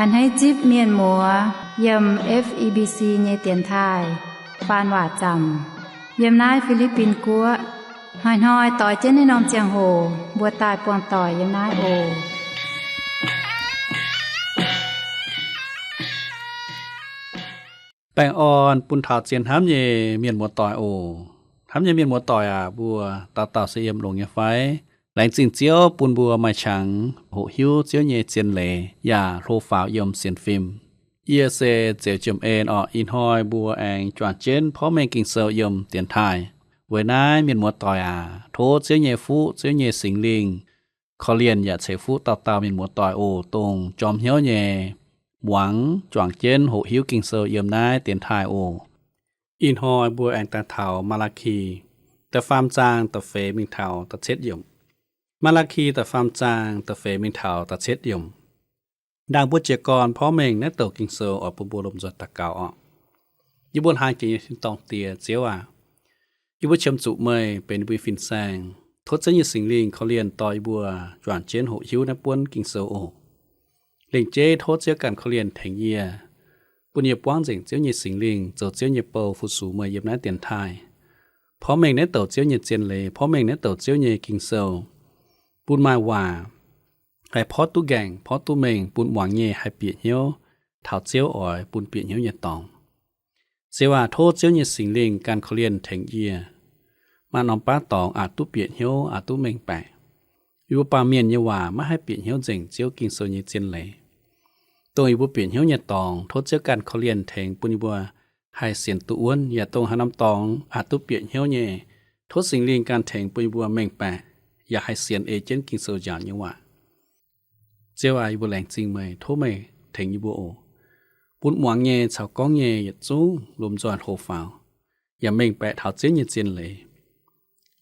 A'hneiv zipv mienh muoz yiem F E B C nyei dienx taaih faan waac zaamc yiem naaiv Fi^li^bin Guoqv. Hnoi-hnoi doix jienv naaiv norm ziangh hoc mbuo daaih buangh doic yiem naaiv oc. Baengh orn bun taux zien hnamv nyei mienh muoz-doic oc. Hnamv nyei mienh muoz-doic aac, mbuo dauh dauh se yiem longx nyei fai? Laengz zingh Ziouv bun mbuo maaih qangx hoqc hiuv Ziouv nyei zien leiz yaac hlo faaux yiem sienx fim. Yie se Zeux Jiem En orqc. Ih hnoi mbuo aengx juangc jienv porv mengh Ging-Sou yiem dienx taaih. Weic naaiv mienh muoz-doic aac, tov Ziouv nyei fuqv, Ziouv nyei Singx Lingh korv-lienh yaac ceix fuqv dauh dauh mienh muoz-doic oc, dongh jorm hnyouv nyei muangx juangc jienv hoqc hiuv Ging-Sou yiem naaiv dienx taaih oc. Ih hnoi mbuo aengx daaih taux Maa^laa^ki da'faam zaang da'feix mingh taux da'cietv yiemc. Maa^laa^ki da'faam zaang da'feix mingh taux da'cietv yiemc. Ndaangc mbuo jiez gorn porv mengh naaiv douc Ging-Sou oix bun mbuo lomh nzoih daux gaux orqc. Yie mbuo hnangv jiex nyei tin-dorngh Diex, Ziouv aac, yie mbuo qiemx zuqc meih benx yie mbuo nyei fin-saeng. Tov Ziouv nyei Singx Lingh korv-lienh dorh yie mbuo juangc jienv hoqc hiuv naaiv buonv Ging-Sou oc. Lengc jeiv tov Ziouv ganh korv-lienh tengx yie, bun yie buangv nzengc Ziouv nyei Singx Lingh zoux Ziouv nyei bou fu-sux meih yiem naaiv dienx taaih. Porv mengh naaiv douc Ziouv nyei zien leiz, porv mengh naaiv douc Ziouv nyei Ging-Sou, bun maaih waac haih porv duqv nqaengc, porv duqv mengh, bun muangx nyei haih bieqc hnyouv taux Ziouv oix bun bieqc hnyouv nyei dorngx. Ziouv aac, tov Ziouv nyei Singx Lingh ganh korv-lienh tengx yie. Maaih norm baav dorngx aqc duqv bieqc hnyouv, aqc duqv mengh baeqc. Yie mbuo baamh mienh nyei waac maiv haih bieqc hnyouv nzengc Ziouv Ging-Sou nyei zien leiz. Dongh yie mbuo bieqc hnyouv nyei dorngx, tov Ziouv ganh korv-lienh tengx bun yie mbuo haih sienx duqv wuonv, yaac dongh haaix norm dorngx aqc duqv bieqc hnyouv nyei, tov Singx Lingh ganh tengx bun yie mbuo mengh baeqc, yaac haih sienx ei jienv Ging-Sou njaaux nyei waac. Ziouv aac, yie mbuo laengz zingh meih, tov meih tengx yie mbuo oc. Bun muangx nyei caux gorngv nyei yietc zungv lomh nzoih hlo faaux, yaac mengh baeqc taux Ziouv nyei zien leiz.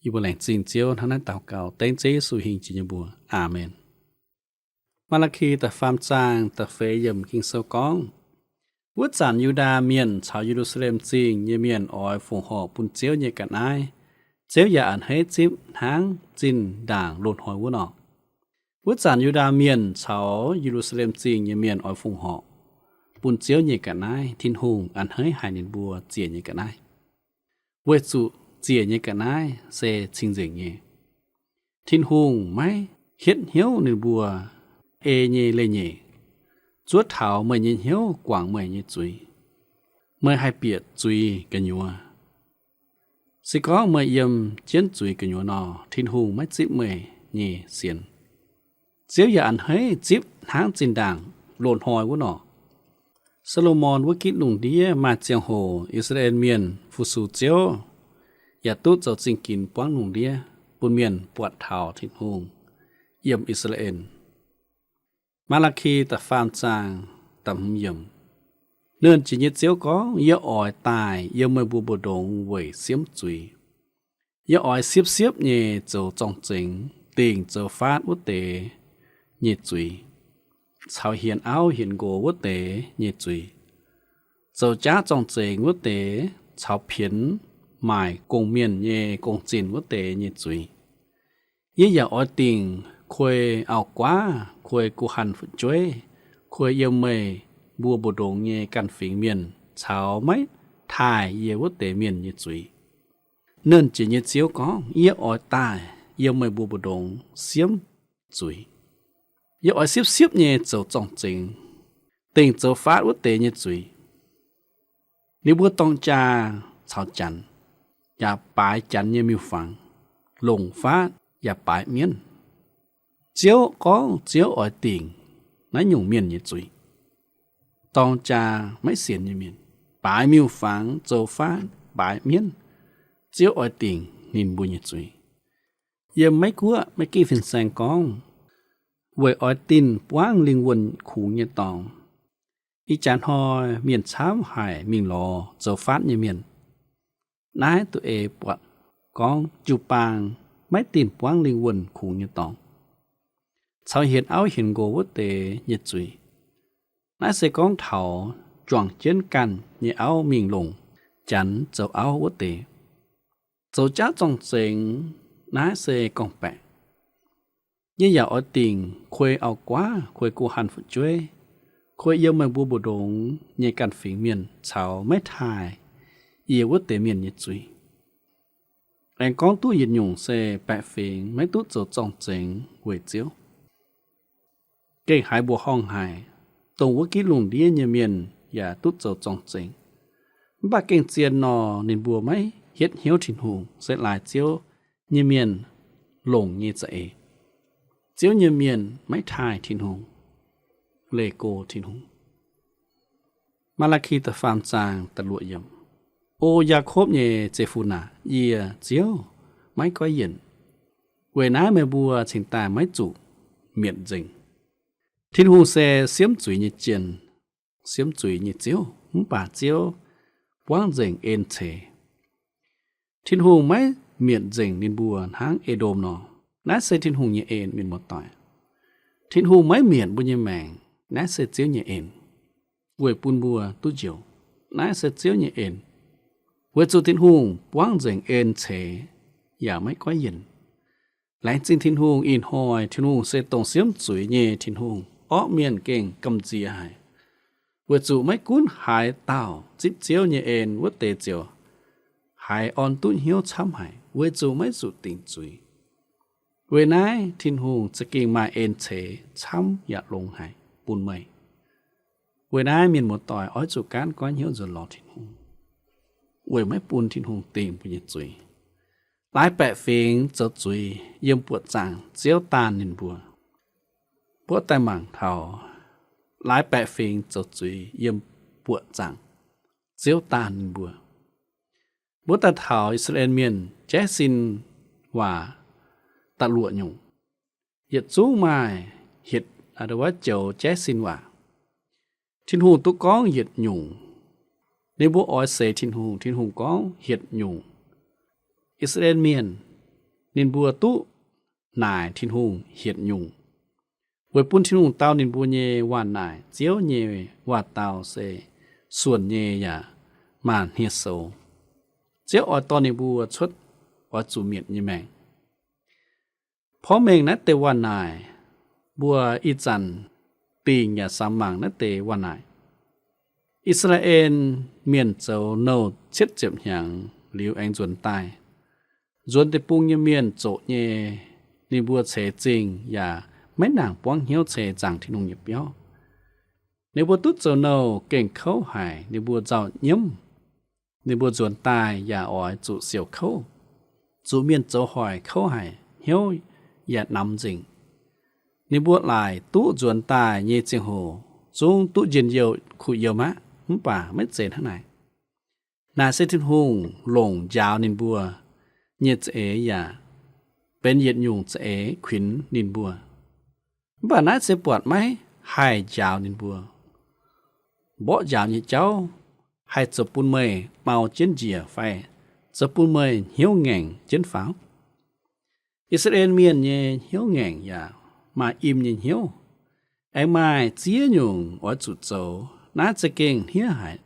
Yie mbuo laengz zingh Ziouv hnangv naaiv daux gaux dengv Ziouv Yesu hingh jiex nyei mbuox. Aamen. Maa^laa^ki da'faam zaang da'feix yiemc Ging-Sou gorngv, wuov zanc Yu^ndaa Mienh caux Ye^lu^saa^lem Zingh nyei mienh oix fongc horc bun Ziouv nyei ga'naaiv. Ziouv yaac a'hneiv zipv hnangv zinh ndaangc loz-hnoi wuov nor. Wuov zanc Yu^ndaa Mienh caux Ye^lu^saa^lem Zingh nyei mienh oix fongc horc bun Ziouv nyei ga'naaiv. Tin-Hungh a'hneiv haic ninh mbuo ziec nyei ga'naaiv, weic zuqc ziec nyei ga'naaiv se cing-nzengc nyei. Tin-Hungh maiv hietv hnyouv ninh mbuo ei nyei leiz-nyeic, zuov taux meih nyei hnyouv guangc meih nyei zuiz. Meih haih bieqc zuiz gu'nyuoz. Se gorngv meih yiem jienv zuiz gu'nyuoz nor, Tin-Hungh maiv zipv meih nyei sienx. Ziouv yaac a'hneiv zipv hnangv zinh ndaangc loz-hnoi wuov nor. Saa^lo^morn wuov gitv lungh ndiev maaih ziangh hoc I^saa^laa^en Mienh fu-sux Ziouv, yaac duqv zoux zingh ginx buangv lungh ndiev bun mienh buatc taux Tin-Hungh yiem I^saa^laa^en. Maa^laa^ki da'faam zaang da'hmz yiemc. Nernh Jiex nyei Ziouv gorngv, yie oix daaih yiem meih mbuo mbu'ndongx weic siemv zuiz. Yie oix siepv-siepv nyei zoux zorng-zengx dingc zoux faatv wuov deix nyei zuiz, caux hienx auv hienx nqox wuov deix nyei zuiz, zoux jaav zorng-zengx wuov deix caux pienx maaic gong-mienh nyei gong-zinh wuov deix nyei zuiz. Yie yaac oix dingc kuei auv-guaav, kuei guh hanh fu'jueiv, kuei yiem meih mbuo mbu'ndongx nyei ganh fingx mienh caux maiv taaih yie wuov deix mienh nyei zuiz. Nernh Jiex nyei Ziouv gorngv, yie oix daaih yiem meih mbuo mbu'ndongx siemv zuiz. Yie oix siepv-siepv nyei zoux zorng-zengx dingc zoux faatv wuov deix nyei zuiz. Ninh mbuo dorng jaa caux Janx, yaac baaix Janx nyei miuc-fangx, longc faatv yaac baaix mienv. Ziouv gorngv Ziouv oix dingc naaiv nyungc mienh nyei zuiz. Dorng jaa maiv sienx nyei mienh, baaix miuc-fangx, zoux faatv baaix mienv, Ziouv oix dingc ninh mbuo nyei zuiz. Yiem Meiv Guoqv maiv gih fin-saeng gorngv, weic oix dinh buangv lingh wuonh kungx nyei dorngx. Ih jaax hnoi mienh camv haic mingh lorz zoux faatv nyei mienh. Naaiv duqv ei buatc gorngv jiu-baang maiv dinh buangv lingh wuonh kungx nyei dorngx, caux hienx auv hienx nqox wuov deix nyei zuiz. Naaiv se gorngv taux juangc jienv ganh nyei auv mingh longc Janx zoux auv wuov deix. Zoux jaav zorng-zengx, naaiv se gorngv-baeqc. Yie yaac oix dingc kuei auv-guaav, kuei guh hanh fu'jueiv, koi yiem meih mbuo mbu'ndongx nyei ganh fingx mienh caux maiv taaih yie wuov deix mienh nyei zuiz. Aengx gorngv duqv yietc nyungc se baeqc fingx maiv duqv zoux zorng-zengx weic Ziouv. Gengh haiz mbuoqc horngh haic, dongh wuov gitv lungh ndiev nyei mienh yaac duqv zoux zorng-zengx. Mv baac gengh zien nor, ninh mbuo maiv hietv hnyouv Tin-Hungh, se laaix Ziouv nyei mienh longc nyei za'eix. Ziouv nyei mienh maiv taaih Tin-Hungh, leih go Tin-Hungh. Maa^laa^ki da'faam zaang da'luoqc yiemc. O Yaakopv nyei zeiv-fun aac, yie, Ziouv, maiv goiv yienc. Weic naaiv meih mbuo cingx daaih maiv zuqc mietc nzengc. Tin-Hungh se siemv zuiz nyei jien, siemv zuiz nyei Ziouv, mv baac Ziouv buangv nzengc en ceix. Tin-Hungh maiv mietc nzengc ninh mbuo hnangv E^ndom nor. Naaiv se Tin-Hungh nyei en, mienh muoz-doic. Tin-Hungh maiv mietc mbuo nyei maengc. Naaiv se Ziouv nyei en, weic bun mbuo duqv njoux. Naaiv se Ziouv nyei en, weic zuqc Tin-Hungh buangv nzengc en ceix yaac maiv goiv yienc. Laengz zingh Tin-Hungh, ih hnoi Tin-Hungh se dongh siemv zuiz nyei Tin-Hungh, orqv mienh gengh gamh nziex haic, weic zuqc maiv gunv haaix dauh zipv Ziouv nyei en wuov deix ziouc haiz orn duqv hnyouv camv haic, weic zuqc maiv zuqc dingc zuiz. Weic naaiv Tin-Hungh za'gengh maaih en ceix camv yaac longx haic bun meih. Weic naaiv mienh muoz-doic oix zuqc gaanv goiv hnyouv nzuonx lorz Tin-Hungh, weic maiv bun Tin-Hungh dingc mbuo nyei zuiz. Laaix baeqc fingx zoux zuiz yiem buoqc zaangc, Ziouv daanh ninh mbuo. Mbuo daaih mangc taux laaix baeqc fingx zoux zuiz yiem buoqc zaangc, Ziouv daanh ninh mbuo. Mbuo daaih taux I^saa^laa^en Mienh jaiv sin waac da'luoqc nyungc. Yietc zungv maaih hietc, aa, wuov joux jaiv sin waac. Tin-Hungh duqv gorngv yietc nyungc. Ninh mbuo oix seix Tin-Hungh, Tin-Hungh gorngv hietc nyungc. I^saa^laa^en Mienh, ninh mbuo duqv naaic Tin-Hungh hietc nyungc, weic bun Tin-Hungh dau ninh mbuo nyei waac naaic, Ziouv nyei waac dau se suonc nyei yaac maaih hniev-soux. Ziouv oix dorh ninh mbuo cuotv oix zuqc mietc nyei maengc. Porv mengh naaiv deix waac naaic, mbuo ih zanc dingc yaac samx mangc naaiv deix waac naaic. I^saa^laa^en Mienh zoux nouh cietv ziepc hnyangx liuz aengx nzuonx daaih. Nzuonx deic-bung nyei mienh zoqc nyei, ninh mbuo ceix zingh yaac maiv nangc buangv hnyouv ceix zaangc Tin-Hungh nyei biauv. Ninh mbuo duqv zoux nouh gengh kouv haic, ninh mbuo nzauh nyiemv. Ninh mbuo nzuonx daaih yaac oix zuqc siouc kouv, zuqc mienh zoux hoic kouv haic, hnyouv yaac namx nzengc. Ninh mbuo laaic duqv nzuonx daaih nyei ziangh hoc zungv duqv njien-youh kuh yiem aqv, mv baac maiv zeiz hnangv naaic. Naaic se Tin-Hungh longc njaaux ninh mbuo nyei za'eix yaac benx yietc nyungc za'eix kuinx ninh mbuo. Mv baac naaiv se buatc maiv haih njaaux ninh mbuo. Mborqv njaaux nyei jauv haih zoux bun meih mau jienv njiec fai zoux bun meih hnyouv ngaengc jienv faaux? I^saa^laa^en Mienh nyei hnyouv ngaengc yaac maaih im nyei hnyouv, aengx maaih ziex nyungc oix zuqc zoux. Naaiv za'gengh hniev haic.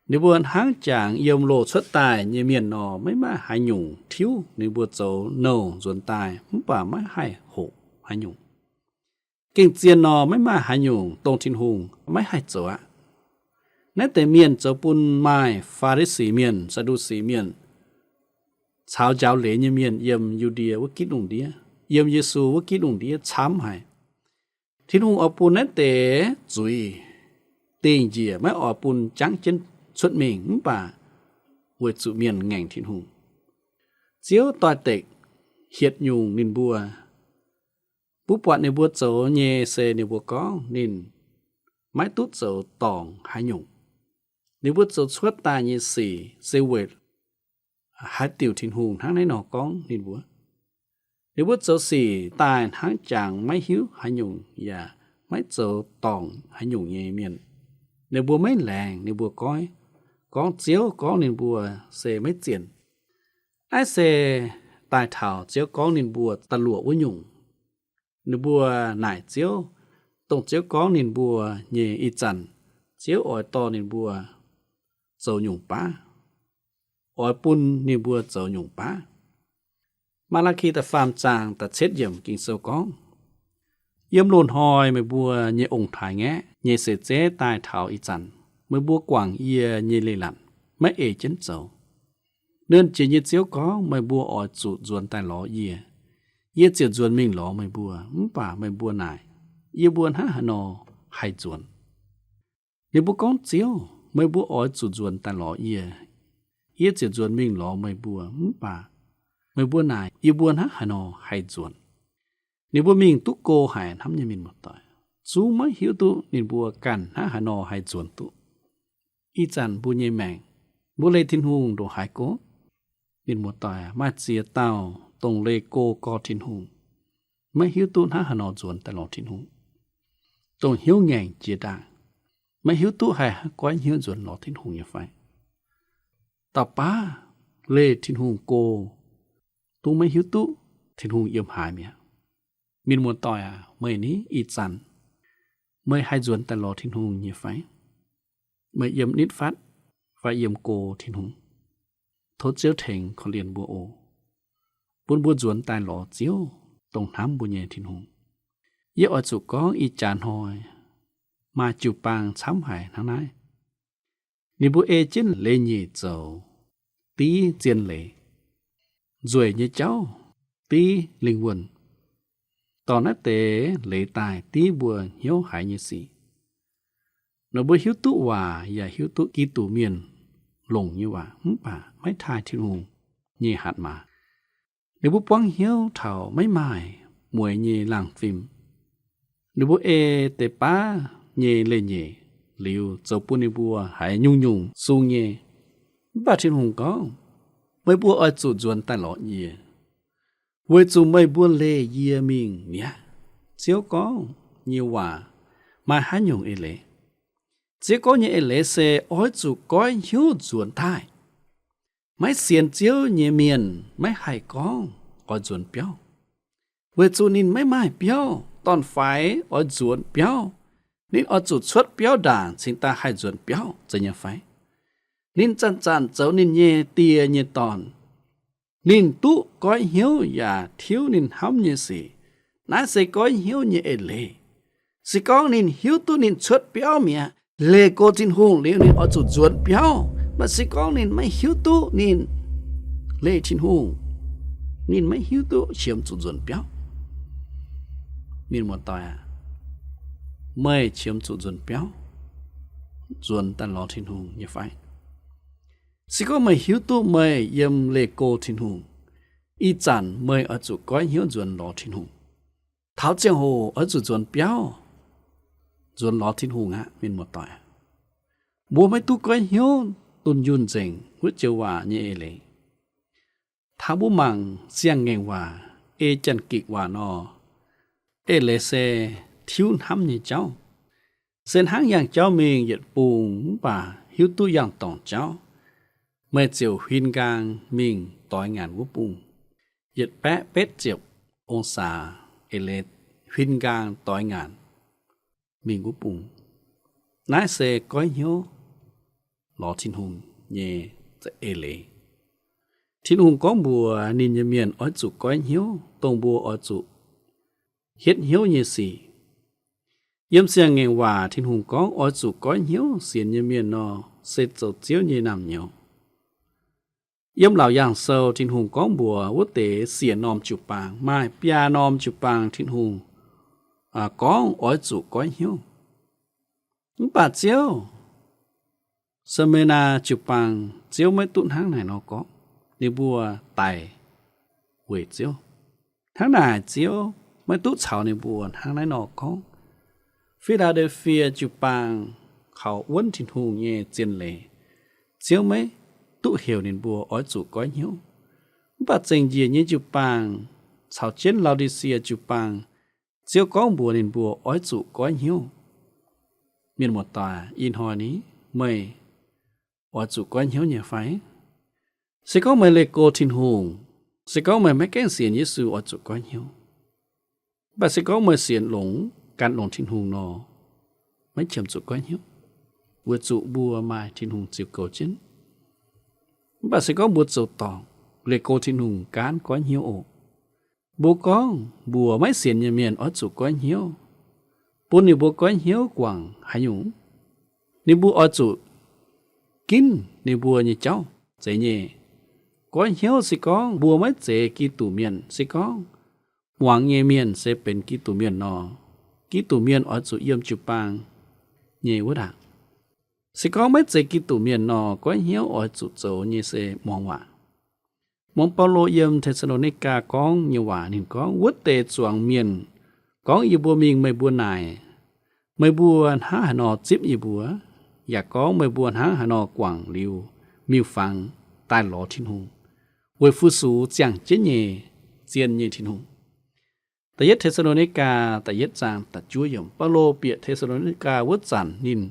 Ninh mbuo hnangv jangx yiem loz cuotv daaih nyei mienh nor, maiv maaih haaix nyungc tiuv ninh mbuo zoux nouh nzuonx daaih, mv baac maiv haih hoqc haaix nyungc. Gengh zien nor, maiv maaih haaix nyungc dongh Tin-Hungh maiv haih zoux aqv. Naaiv deix mienh zoux bun maaih Faa^li^si Mienh, Saa^ndu^si Mienh caux njaaux leiz nyei mienh yiem Yu^ndie wuov gitv lungh ndiev, yiem Yesu wuov gitv lungh ndiev camv haic. Tin-Hungh oix bun naaiv deix zuiz dingh njiec, maiv oix bun jangv jienv cuotv mingh, mv baac weic zuqc mienh ngaengc Tin-Hungh. Ziouv doix-dekc hietc nyungc ninh mbuo. Mbuo buatc ninh mbuo zoux nyei se ninh mbuo gorngv ninh maiv duqv zoux dorngc haaix nyungc. Ninh mbuo zoux cuotv daaih nyei sic se weic haaix diuc Tin-Hungh hnangv naaiv nor gorngv ninh mbuo. Ninh mbuo zoux sic daaih hnangv jangx maiv hiuv haaix nyungc yaac maiv zoux dorngc haaix nyungc nyei mienh. Ninh mbuo maiv laengz ninh mbuo goiv, gorngv Ziouv gorngv ninh mbuo se maiv zienh. Naaiv se daaih taux Ziouv gorngv ninh mbuo da'luoqc wuov nyungc. Ninh mbuo naaic Ziouv, dongh Ziouv gorngv ninh mbuo nyei ih zanc, Ziouv oix dorh ninh mbuo zoux nyungc baav, oix bun ninh mbuo zoux nyungc baav. Maa^laa^ki da'faam zaang da'cietv yiemc Ging-Sou gorngv, Yiem loz-hnoi meih mbuo nyei ong-taaix-ngaeqv nyei seix zeiv daaih taux ih zanc, meih mbuo guangc yie nyei leiz-latc, maiv ei jienv zoux. Nernh Jiex nyei Ziouv gorngv, meih mbuo oix zuqc nzuonx daaih lorz yie, yie ziouc nzuonx mingh lorz meih mbuo. Mv baac meih mbuo naaic, yie mbuo hnangv haaix nor haih nzuonx? Ninh mbuo gorngv, Ziouv, meih mbuo oix zuqc nzuonx daaih lorz yie, yie ziouc nzuonx mingh lorz meih mbuo. Mv baac meih mbuo naaic, yie mbuo hnangv haaix nor haih nzuonx? Ninh mbuo mingh duqv go haic hnamv nyei mienh muoz-doic, zungv maiv hiuv duqv ninh mbuo ganh hnangv haaix nor haih nzuonx duqv. Ih zanc mbuo nyei maengc, mbuo leih Tin-Hungh ndongc haaix go? Mienh muoz-doic aac, maaih ziex dauh dongh leih go gorx Tin-Hungh, maiv hiuv duqv hnangv haaix nor nzuonx daaih lorz Tin-Hungh, dongh hnyouv ngaengc jiex ndaangc, maiv hiuv duqv haih goiv hnyouv nzuonx lorz Tin-Hungh nyei fai? Dauh baav leih Tin-Hungh go, dungv maiv hiuv duqv Tin-Hungh yiem haaix mi'aqv. Mienh muoz-doic aac, meih ni ih zanc, meih haih nzuonx daaih lorz Tin-Hungh nyei fai? Meih yiem nitv fatv fai yiem go Tin-Hungh? Tov Ziouv tengx korv-lienh mbuo oc. Bun mbuo nzuonx daaih lorz Ziouv, dongh hnamv mbuo nyei Tin-Hungh. Yie oix zuqc gorngv ih jaax hnoi maaih jiu-baang camv haic hnangv naaiv. Ninh mbuo ei jienv leiz-nyeic zoux div zien leiz, nzueic nyei jauv div lingh wuonh. Dorh naaiv deix leiz daaih div mbuo hnyouv haiz nyei sic. Ninh mbuo hiuv duqv waac yaac hiuv duqv Giduc Mienh longc nyei waac, mv baac maiv taaih Tin-Hungh nyei hatc maaz. Ninh mbuo buangv hnyouv taux maiv maaih mueix nyei laangh fim. Ninh mbuo ei deix baav nyei leiz-nyeic liuz, zoux bun ninh mbuo haiz nyungc-nyungc sung nyei. Mv baac Tin-Hungh gorngv, meih mbuo oix zuqc nzuonx daaih lorz yie, weic zuqc meih mbuo leih yie mingh mi'aqv. Ziouv gorngv nyei waac maaih haaix nyungc eix leiz? Ziouv gorngv nyei eix leiz se oix zuqc goiv hnyouv nzuonx daaih. Maiv sienx Ziouv nyei mienh maiv haih gorngv oix nzuonx biauv, weic zuqc ninh maiv maaih biauv. Dorn-faix oix nzuonx biauv, ninh oix zuqc cuotv biauv ndaangc cingx daaih haih nzuonx biauv, zeiz nyei fai? Ninh zanc-zanc zoux ninh nyei die nyei dorn. Ninh duqv goiv hnyouv yaac tiuv ninh hnamv nyei sic. Naaiv se goiv hnyouv nyei eix leiz. Se gorngv ninh hiuv duqv ninh cuotv biauv mi'aqv, leih go Tin-Hungh liuz ninh oix zuqc nzuonx biauv, mv baac se gorngv ninh maiv hiuv duqv ninh leih Tin-Hungh, ninh maiv hiuv duqv qiemx zuqc nzuonx biauv. Mienh muoz-doic aac, meih qiemx zuqc nzuonx biauv, nzuonx daaih lorz Tin-Hungh nyei fai? Se gorngv meih hiuv duqv meih yiem leih go Tin-Hungh, ih zanc meih oix zuqc goiv hnyouv nzuonx lorz Tin-Hungh. Taux ziangh hoc oix zuqc nzuonx biauv, nzuonx lorz Tin-Hungh aqv, mienh muoz-doic. Mbuo maiv duqv goiv hnyouv dunh yunh nzengc wuov joux waac nyei eix leiz. Taux mbuo mangc Siang-Ngaengc Waac ei Janx-Gikc waac nor, eix leiz se tiuv hnamv nyei jauv. Se hnangv yangh jauv mingh yietc bung mv baac hiuv duqv yangh dorngc jauv, meih ziouc huin nqaang mingh doix ngaanc wuov bung, yietc baeqv betv ziepc องศา, eix leiz huin nqaang doix ngaanc mingh wuov bung. Naaiv se goiv hnyouv lorz Tin-Hungh nyei eix leiz. Tin-Hungh gorngv mbuox ninh nyei mienh oix zuqc goiv hnyouv dongh mbuo oix zuqc hietv hnyouv nyei sic. Yiem Siang-Ngaengc Waac Tin-Hungh gorngv oix zuqc goiv hnyouv sienx nyei mienh nor, se zoux Ziouv nyei naamh nyouz. Yiem Laauc Yaangh Sou Tin-Hungh gorngv mbuox wuov deix siec norm jiu-baang, maaih biaa norm jiu-baang Tin-Hungh gorngv oix zuqc goiv hnyouv. Mv baac Ziouv, Saa^me^naa jiu-baang, Ziouv maiv duqv hnangv naaiv nor gorngv. Ninh mbuo daic weic Ziouv. Hnangv naaic Ziouv maiv duqv caux ninh mbuo hnangv naaiv nor gorngv. Fi^laa^ndo^fie jiu-baang kaux wuonv Tin-Hungh nyei zien leiz, Ziouv maiv duqv heuc ninh mbuo oix zuqc goiv hnyouv. Mv baac zengc njiec nyei jiu-baang caux jienv Lau^di^sie jiu-baang, Ziouv gorngv mbuox ninh mbuo oix zuqc goiv hnyouv. Mienh muoz-doic, ih hnoi ni meih oix zuqc goiv hnyouv nyei fai? Se gorngv meih leih go Tin-Hungh, se gorngv meih maiv gaengh sienx Yesu oix zuqc goiv hnyouv. Mv baac se gorngv meih sienx longx, gan longx Tin-Hungh nor, maiv qiemx zuqc goiv hnyouv, weic zuqc mbuo maaih Tin-Hungh ziux goux jienv. Mv baac se gorngv mbuo zoux dorngc, leih go Tin-Hungh gaanv goiv hnyouv oc. Mbuo gorngv mbuox maiv sienx nyei mienh oix zuqc goiv hnyouv, bun ninh mbuo goiv hnyouv guangc haaix nyungc? Ninh mbuo oix zuqc ginv ninh mbuo nyei jauv. Zeiz nyei, goiv hnyouv se gorngv mbuo maiv zeiz Giduc mienh, se gorngv muangx nyei mienh se benx Giduc mienh nor, Giduc mienh oix zuqc yiem jiu-baang nyei wuov ndaangc. Se gorngv maiv zeiz Giduc mienh nor, goiv hnyouv oix zuqc zoux nyei se muangx waac. Muangx Baulo yiem Te^saa^lo^ni^gaa gorngv nyei waac, ninh gorngv, wuov deix zuangx mienh gorngv yie mbuo mingh meih mbuo naaic, meih mbuo hnangv haaix nor zipv yie mbuo, yaac gorngv meih mbuo hnangv haaix nor guangc liuz miuc-fangx daaih lorz Tin-Hungh, weic fu-sux ziangh jienv nyei, zien nyei Tin-Hungh. Da'yietv Te^saa^lo^ni^gaa da'yietv zaang da'juov yiemc. Baulo bieqc Te^saa^lo^ni^gaa wuov zanc ninh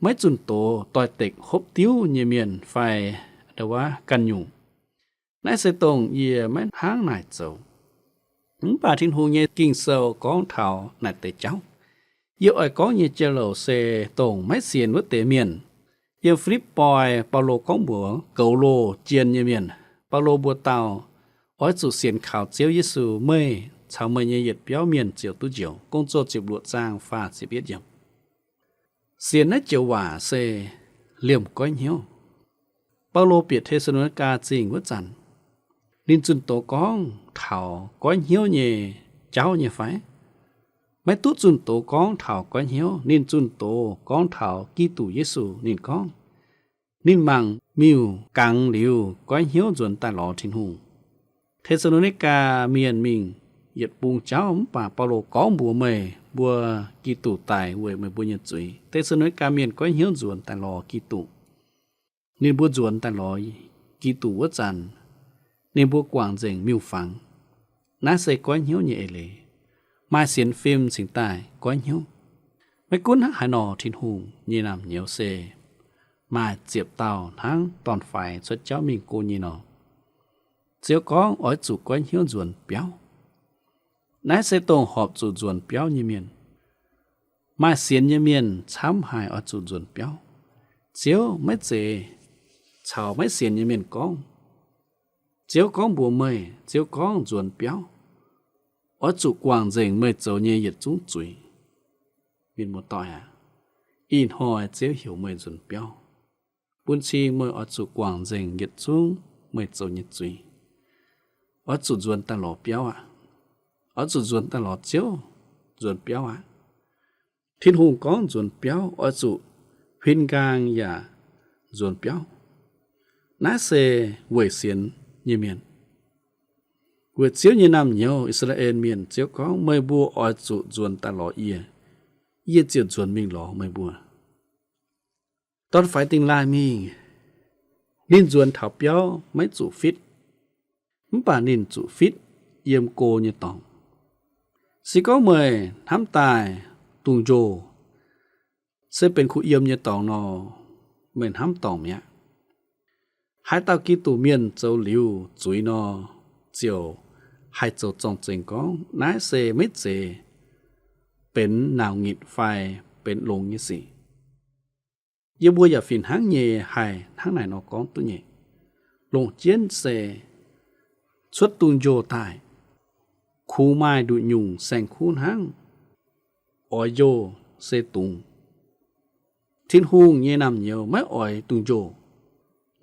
maiv zunh doz doix-dekc hopv diuv nyei mienh fai ndau wuov ganh nyungc. Naaiv se dongh yie maiv hnangv naaic zoux. Mv baac Tin-Hungh nyei Ging-Sou gorngv taux naaic deix jauv. Yie oix gorngv nyei jauv-louc se dongh maiv sienx wuov deix mienh. Yiem Fi^lipv^poi, Baulo gorngv mbuox goux loh jien nyei mienh, Baulo mbuox dauh, oix zuqc sienx kaux Ziouv Yesu, meih caux meih nyei yietc biauv mienh ziouc duqv njoux. Gong-Zoh ziepc luoqc zaang faah ziepc yietv yiemc. Sienx naaiv joux waac se liemh goiv hnyouv. Baulo bieqc Te^saa^lo^ni^gaa Zingh wuov zanc, ninh zunh doz gorngv taux goiv hnyouv nyei jauv nyei fai? Maiv duqv zunh doz gorngv taux goiv hnyouv. Ninh zunh doz gorngv taux Giduc Yesu. Ninh gorngv, ninh mangc miuc-gangx liuz goiv hnyouv nzuonx daaih lorz Tin-Hungh. Te^saa^lo^ni^gaa Mienh mingh yietc bung jauv, mv baac Baulo gorngv mbuox meih mbuo Giduc daic weic meih mbuo nyei zuiz. Te^saa^lo^ni^gaa Mienh goiv hnyouv nzuonx daaih lorz Giduc. Ninh mbuo nzuonx daaih lorz Giduc wuov zanc, ninh mbuo guangc nzengc miuc-fangx. Naaiv se goiv hnyouv nyei eix leiz. Maaih sienx fim cingx daaih goiv hnyouv. Maiv gunv hnangv haaix nor, Tin-Hungh nyei naamh nyouz se maaih ziepc dauh hnangv dorn-faix cuotv jauv mingh go nyei nor. Ziouv gorngv oix zuqc goiv hnyouv nzuonx biauv. Naaiv se dongh horpc zuqc nzuonx biauv nyei mienh. Maaih sienx nyei mienh camv haic oix zuqc nzuonx biauv. Ziouv maiv zeiz caux maiv sienx nyei mienh gorngv. Ziouv gorngv mbuox meih, Ziouv gorngv nzuonx biauv, oix zuqc guangc nzengc meih zoux nyei yietc zungv zuiz. Mienh muoz-doic aac, ih hnoi Ziouv heuc meih nzuonx biauv, bun cing meih oix zuqc guangc nzengc yietc zungv meih zoux nyei zuiz. Oix zuqc nzuonx daaih lorz biauv aqv. Oix zuqc nzuonx daaih lorz Ziouv, nzuonx biauv aqv. Tin-Hungh gorngv nzuonx biauv, oix zuqc huin nqaang yaac nzuonx biauv. Naaiv se weic sienx nyei mienh. Weic Ziouv nyei naamh nyouz, I^saa^laa^en Mienh, Ziouv gorngv, meih mbuo oix zuqc nzuonx daaih lorz yie, yie ziouc nzuonx mingh lorz meih mbuo. Dorn-faix dingh laaih mingh, ninh nzuonx taux biauv maiv zuqc fitv, mv baac ninh zuqc fitv yiem go nyei dorngx. Se gorngv meih hnamv daaih dungz-njoh se benx kuh yiem nyei dorngx nor, meih hnamv dorngc mi'aqv. Haaix dauh Giduc Mienh zoux liuz zuiz nor, ziouc haih zoux zorng-zengx gorngv naaiv se maiv zeiz benx nauc nyitc fai benx longx nyei sic. Yie mbuo yaac fih hnangv nyei haih hnangv naaic nor gorngv duqv nyei. Longc jienv se cuotv dungz-njoh daaih, kungx maaih nduqc nyungc saeng-kuv hnangv, oix njoh se dungz. Tin-Hungh nyei naamh nyouz maiv oix dungz-njoh,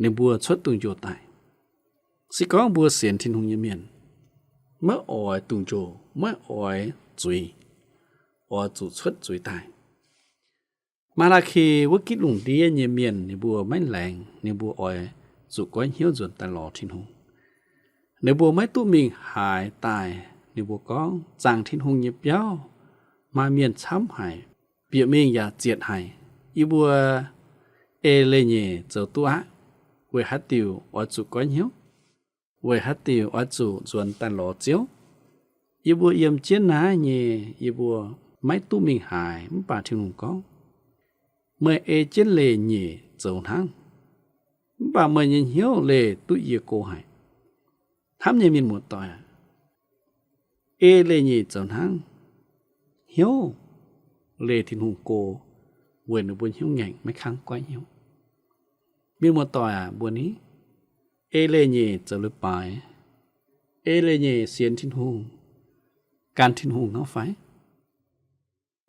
ninh mbuo cuotv dungz-njoh daaih. Se gorngv mbuo sienx Tin-Hungh nyei mienh, maiv oix dungz-njoh, maiv oix zuiz, oix zuqc cuotv zuiz daaih. Maa^laa^ki wuov gitv lungh ndiev nyei mienh ninh mbuo maiv laengz, ninh mbuo oix zuqc goiv hnyouv nzuonx daaih lorz Tin-Hungh. Ninh mbuo maiv duqv mingh haaix daaih. Ninh mbuo gorngv, zaangc Tin-Hungh nyei biauv maaih mienh camv haic, bieqc mingh yaac zietc haic. Yie mbuo ei leiz-nyeic zoux duqv aqv. Weic haaix diuc oix zuqc goiv hnyouv? Weic haaix diuc oix zuqc nzuonx daaih lorz Ziouv? Yie mbuo yiem jienv naaiv nyei, yie mbuo maiv duqv mingh haaix. Mv baac Tin-Hungh gorngv, meih ei jienv leiz-nyeic zoux hnangv, mv baac meih nyei hnyouv leih duqv yie go haic. Hnamv nyei mienh muoz-doic aac, ei leiz-nyeic zoux hnangv, hnyouv leih Tin-Hungh go, weic ninh mbuo hnyouv ngaengc maiv kangv goiv hnyouv. Mienh muoz-doic aac, mbuo ni ei leiz-nyeic zoux leiz-baaix, ei leiz-nyeic sienx Tin-Hungh, gan Tin-Hungh nor fai?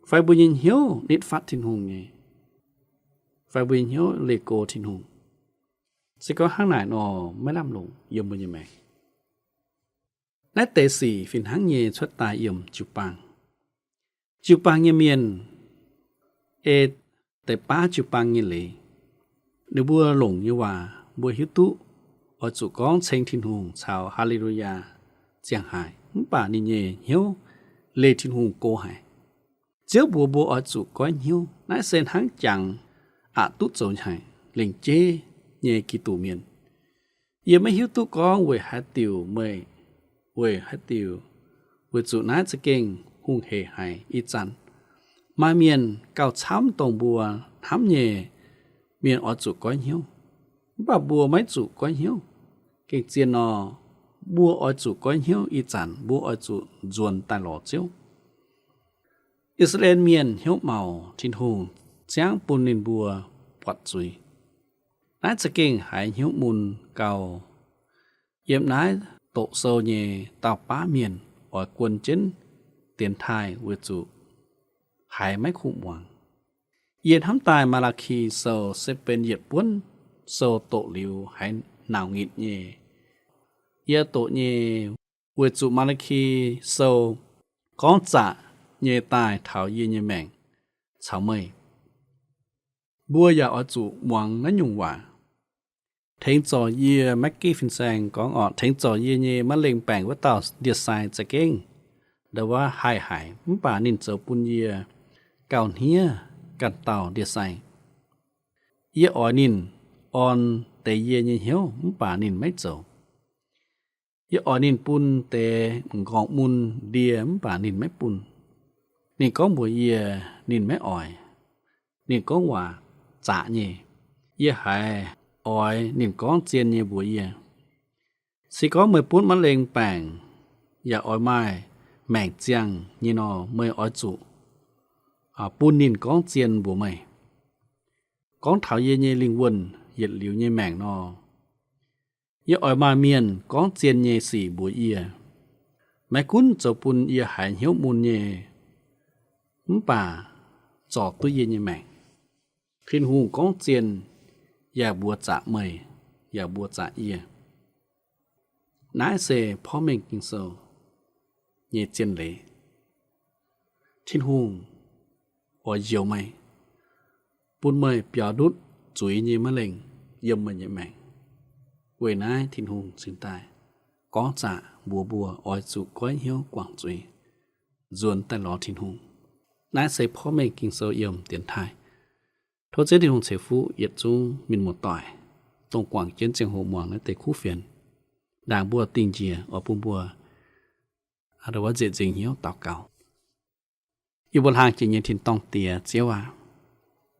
Fai mbuo nyei hnyouv nitv fatv Tin-Hungh nyei? Fai mbuo nyei hnyouv leih go Tin-Hungh? Se gorngv hnangv naaic nor, maiv lamh longc yiem mbuo nyei maengc. Naaiv deix sic fih hnangv nyei cuotv daaih yiem jiu-baang. Jiu-baang nyei mienh ei deix baav jiu-baang nyei leiz. Ninh mbuo longc nyei waac mbuo hiuv duqv oix zuqc gorngv ceng Tin-Hungh caux Haa^le^lu^yaa ziangh haic, mv baac ninh nyei hnyouv leih Tin-Hungh go haic. Ziouv mbuox mbuo oix zuqc goiv hnyouv. Naaiv se hnangv jangx aqc duqv zoux haic lengc jeiv nyei Giduc Mienh. Yie maiv hiuv duqv gorngv weic haaix diuc meih, weic haaix diuc, weic zuqc naaiv za'gengh hungh heic haic ih zanc. Maaih mienh gauh camv dongh mbuo hnamv nyei mienh oix zuqc goiv hnyouv, mv baac mbuo maiv zuqc goiv hnyouv. Gengh zien nor, mbuo oix zuqc goiv hnyouv ih zanc, mbuo oix zuqc nzuonx daaih lorz Ziouv. I^saa^laa^en Mienh hnyouv maux Tin-Hungh ziangv bun ninh mbuo buatc zuiz. Naaiv za'gengh haiz hnyouv mun gau. Yiem naaiv doqc sou nyei dauh baav mienh oix guon jienv dienx taaih weic zuqc haiz maiv kuv muangx. Yie hnamv daaih Maa^laa^ki Sou se benx yietc buonv sou doqc liuz haiz nauc nitc nyei. Yie doqc nyei weic zuqc Maa^laa^ki Sou gorngv zaqc nyei daaih taux yie nyei maengc caux meih. Mbuo yaac oix zuqc muangx naaiv nyungc waac. Tengx zorc yie, Maggie fin-saeng gorngv orqc, tengx zorc yie nyei maiv lengh baengc wuov dauh ndie-sai za'gengh ndau wuov haih haic, mv baac ninh zoux bun yie gauh hniev ganh dauh ndie-sai. Yie oix ninh orn deix yie nyei hnyouv, mv baac ninh maiv zoux. Yie oix ninh bun deix m'nqorngv mun ndie, mv baac ninh maiv bun. Ninh gorngv mbuox yie ninh maiv oix. Ninh gorngv waac zaqc nyei. Yie haiz oix ninh gorngv zien nyei mbuox yie. Se gorngv meih butv maiv lengh baengc yaac oix maaih maengc ziangh nyei nor, meih oix zuqc bun ninh gorngv zien mbuox meih, gorngv taux yie nyei lingh wuonh yietc liuz nyei maengc nor. Yie oix maaih mienh gorngv zien nyei sic mbuox yie. Maiv gunv zoux bun yie haiz hnyouv mun nyei, mv baac zorc duqv yie nyei maengc. Tin-Hungh gorngv zien yaac mbuox zaqc meih, yaac mbuox zaqc yie. Naaiv se porv mengh Ging-Sou nyei zien leiz. Tin-Hungh oix njoux meih, bun meih biaux ndutv zuiz nyei maiv lengh yiem meih nyei maengc. Weic naaiv Tin-Hungh cingx daaih gorngv zaqc mbuox mbuo oix zuqc goiv hnyouv guangc zuiz, nzuonx daaih lorz Tin-Hungh. Naaiv se porv mengh Ging-Sou yiem dienx taaih. Tov Ziouv Tin-Hungh ceix fuqv yietc zungv mienh muoz-doic, dongh guangc jienv ziangh hoc muangx naaiv deix kuv fienx, ndaangc mbuo dingh njiec oix bun mbuo a'ndau wuov nzieqc nzingc hnyouv daux gaux. Yie mbuo hlang jiex nyei tin-dorngh Diex, Ziouv aac,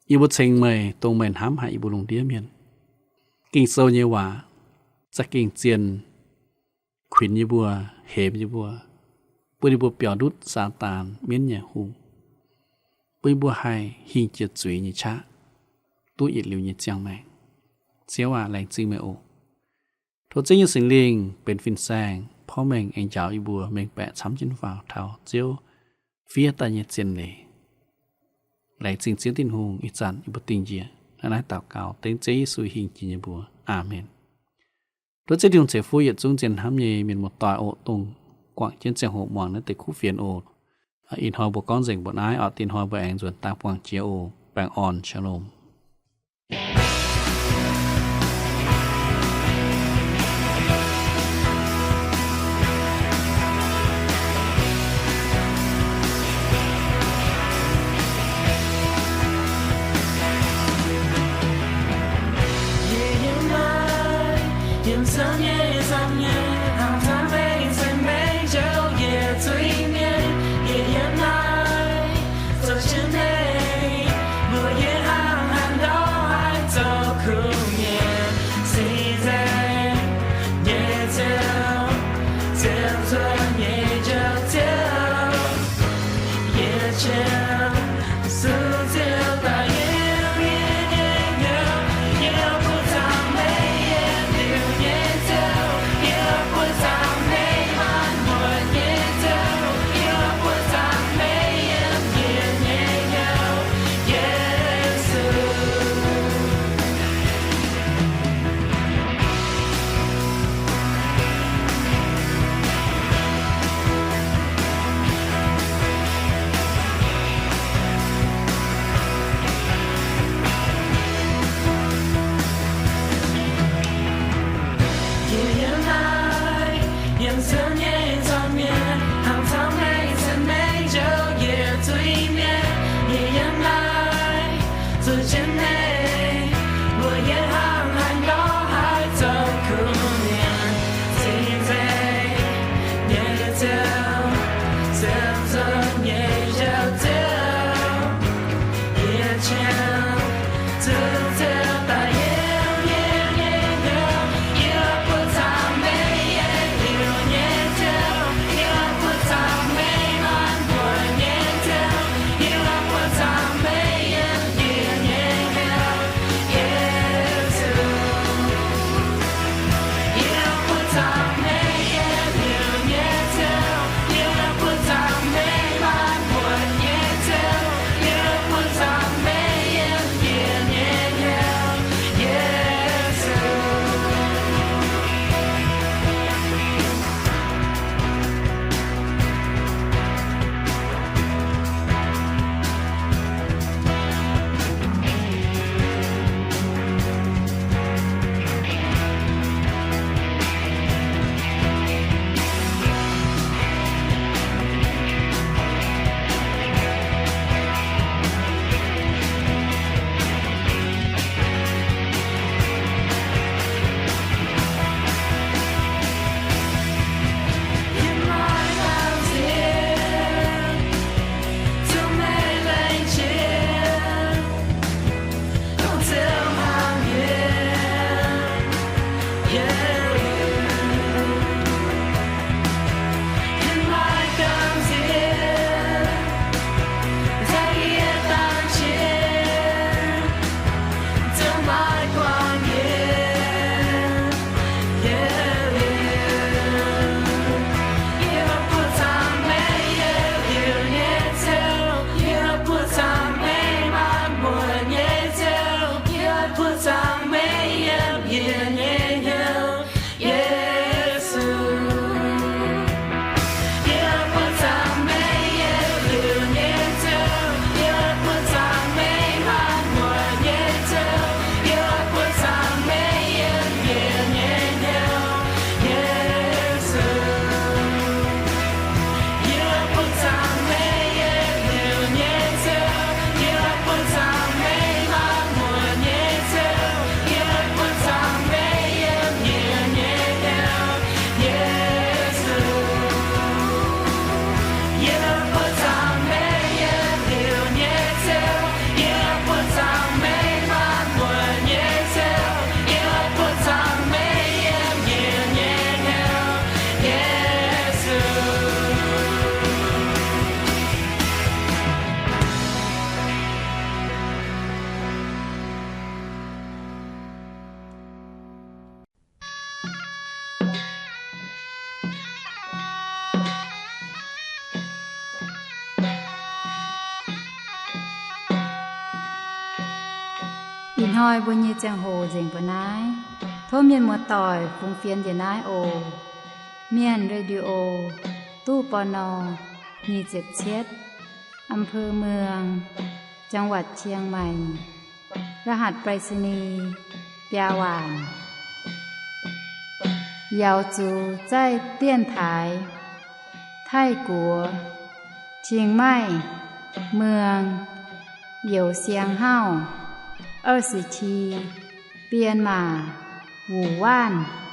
yie mbuo ceng meih, dongh meih hnamv haic yie mbuo lungh ndiev mienh. Ging-Sou nyei waac za'gengh zien, kuinx yie mbuo, hemx yie mbuo, bun yie mbuo biaux ndutv Saadaan mienv nyei hungh, bun yie mbuo haih hingh jiex zuiz nyei qaqv, duqv yietc liuz nyei ziangh maengc. Ziouv aac, laengz zingh meih oc. Tov Ziouv nyei Singx Lingh benx fin-saeng, porv mengh aengx njaaux yie mbuo mengh baeqc camv jienv faaux taux Ziouv fiev daaih nyei zien leiz. Laengz zingh Ziouv Tin-Hungh. Ih zanc yie mbuo dingh njiec naaiv daux gaux dengv Ziouv Yesu hingh jiex nyei mbuox. Aamen. Tov Ziouv Tin-Hungh ceix fuqv yietc zungv zien hnamv nyei mienh muoz-doic oc, dongh guangc jienv ziangh hoc muangx naaiv deix kuv fienx oc. Ih hnoi mbuo gorngv nzengc mbuo naaiv oc. Dingh hnoi mbuo aengx nzuonx daaih buangh jiex oc. Baengh orn, Shalom. Hnoi mbuo nyei ziangh hoc nzengc mbuo naaiv. Tov mienh muoz-doic fungx fienx njiec naaiv oc. Mienh Radio, ตู้ ปณ. nyic ziepc cietv, อำเภอเมือง จังหวัดเชียงใหม่ รหัสไปรษณีย์ biaa waanc. Yaux zuqc zaih dienv taaix Taiv-Guoqv, Qing Maih, Mueng, Youz Siang Hauv, 二十七, Bienh Maac, Wuc Waanv.